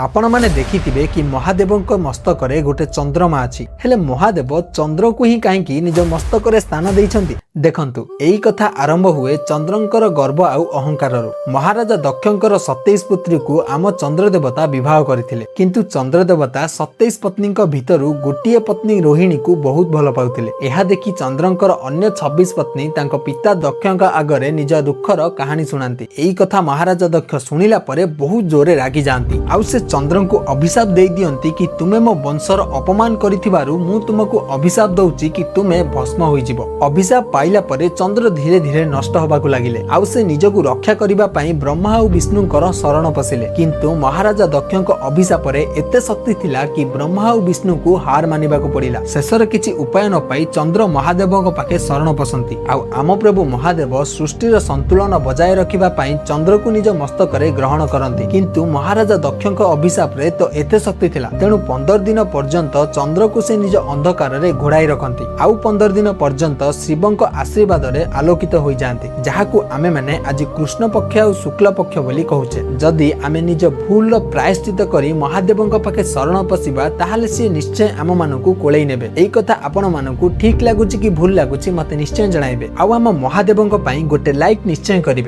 ଆପଣମାନେ ଦେଖିଥିବେ କି ମହାଦେବଙ୍କ ମସ୍ତକରେ ଗୋଟେ ଚନ୍ଦ୍ରମା ଅଛି। ହେଲେ ମହାଦେବ ଚନ୍ଦ୍ରକୁ ହିଁ କାହିଁକି ନିଜ ମସ୍ତକରେ ସ୍ଥାନ ଦେଇଛନ୍ତି? ଦେଖନ୍ତୁ, ଏଇ କଥା ଆରମ୍ଭ ହୁଏ ଚନ୍ଦ୍ରଙ୍କର ଗର୍ବ ଆଉ ଅହଙ୍କାରରୁ। ମହାରାଜା ଦକ୍ଷଙ୍କର 27 ପୁତ୍ରୀକୁ ଆମ ଚନ୍ଦ୍ର ଦେବତା ବିବାହ କରିଥିଲେ। କିନ୍ତୁ ଚନ୍ଦ୍ର ଦେବତା 27 ପତ୍ନୀଙ୍କ ଭିତରୁ ଗୋଟିଏ ପତ୍ନୀ ରୋହିଣୀକୁ ବହୁତ ଭଲ ପାଉଥିଲେ। ଏହା ଦେଖି ଚନ୍ଦ୍ରଙ୍କର ଅନ୍ୟ 26 ପତ୍ନୀ ତାଙ୍କ ପିତା ଦକ୍ଷଙ୍କ ଆଗରେ ନିଜ ଦୁଃଖର କାହାଣୀ ଶୁଣାନ୍ତି। ଏଇ କଥା ମହାରାଜା ଦକ୍ଷ ଶୁଣିଲା ପରେ ବହୁତ ଜୋରେ ରାଗି ଯାଆନ୍ତି ଆଉ ସେ ଚନ୍ଦ୍ରଙ୍କୁ ଅଭିଶାପ ଦେଇ ଦିଅନ୍ତି କି ତୁମେ ମୋ ବଂଶର ଅପମାନ କରିଥିବାରୁ ମୁଁ ତୁମକୁ ଅଭିଶାପ ଦଉଛି କି ତୁମେ ଭସ୍ମ ହୋଇଯିବ। ଅଭିଶାପ ପାଇଲା ପରେ ଚନ୍ଦ୍ର ଧୀରେ ଧୀରେ ନଷ୍ଟ ହବାକୁ ଲାଗିଲେ ଆଉ ସେ ନିଜକୁ ରକ୍ଷା କରିବା ପାଇଁ ବ୍ରହ୍ମା ଆଉ ବିଷ୍ଣୁଙ୍କର ଶରଣ ପଶିଲେ। କିନ୍ତୁ ମହାରାଜା ଦକ୍ଷଙ୍କ ଅଭିଶାପରେ ଏତେ ଶକ୍ତି ଥିଲା କି ବ୍ରହ୍ମା ଆଉ ବିଷ୍ଣୁଙ୍କୁ ହାର ମାନିବାକୁ ପଡିଲା। ଶେଷରେ କିଛି ଉପାୟ ନ ପାଇ ଚନ୍ଦ୍ର ମହାଦେବଙ୍କ ପାଖେ ଶରଣ ପଶନ୍ତି ଆଉ ଆମ ପ୍ରଭୁ ମହାଦେବ ସୃଷ୍ଟିର ସନ୍ତୁଳନ ବଜାୟ ରଖିବା ପାଇଁ ଚନ୍ଦ୍ରକୁ ନିଜ ମସ୍ତକରେ ଗ୍ରହଣ କରନ୍ତି। କିନ୍ତୁ ମହାରାଜା ଦକ୍ଷଙ୍କ ଅଭିଶାପରେ ତ ଏତେ ଶକ୍ତି ଥିଲା, ତେଣୁ 15 ଦିନ ପର୍ଯ୍ୟନ୍ତ ଚନ୍ଦ୍ରକୁ ସେ ନିଜ ଅନ୍ଧକାରରେ ଘୋଡ଼ାଇ ରଖନ୍ତି ଆଉ 15 ଦିନ ପର୍ଯ୍ୟନ୍ତ ଶିବଙ୍କ ଆଶୀର୍ବାଦରେ ଆଲୋକିତ ହୋଇଯାଆନ୍ତି, ଯାହାକୁ ଆମେମାନେ ଆଜି କୃଷ୍ଣ ପକ୍ଷ ଆଉ ଶୁକ୍ଲ ପକ୍ଷ ବୋଲି କହୁଛେ। ଯଦି ଆମେ ନିଜ ଭୁଲର ପ୍ରାୟଶ୍ଚିତ କରି ମହାଦେବଙ୍କ ପାଖେ ଶରଣ ପଶିବା, ତାହେଲେ ସିଏ ନିଶ୍ଚୟ ଆମମାନଙ୍କୁ କୋଳେଇ ନେବେ। ଏଇ କଥା ଆପଣମାନଙ୍କୁ ଠିକ ଲାଗୁଛି କି ଭୁଲ ଲାଗୁଛି, ମତେ ନିଶ୍ଚୟ ଜଣାଇବେ ଆଉ ଆମ ମହାଦେବଙ୍କ ପାଇଁ ଗୋଟେ ଲାଇକ୍ ନିଶ୍ଚୟ କରିବେ।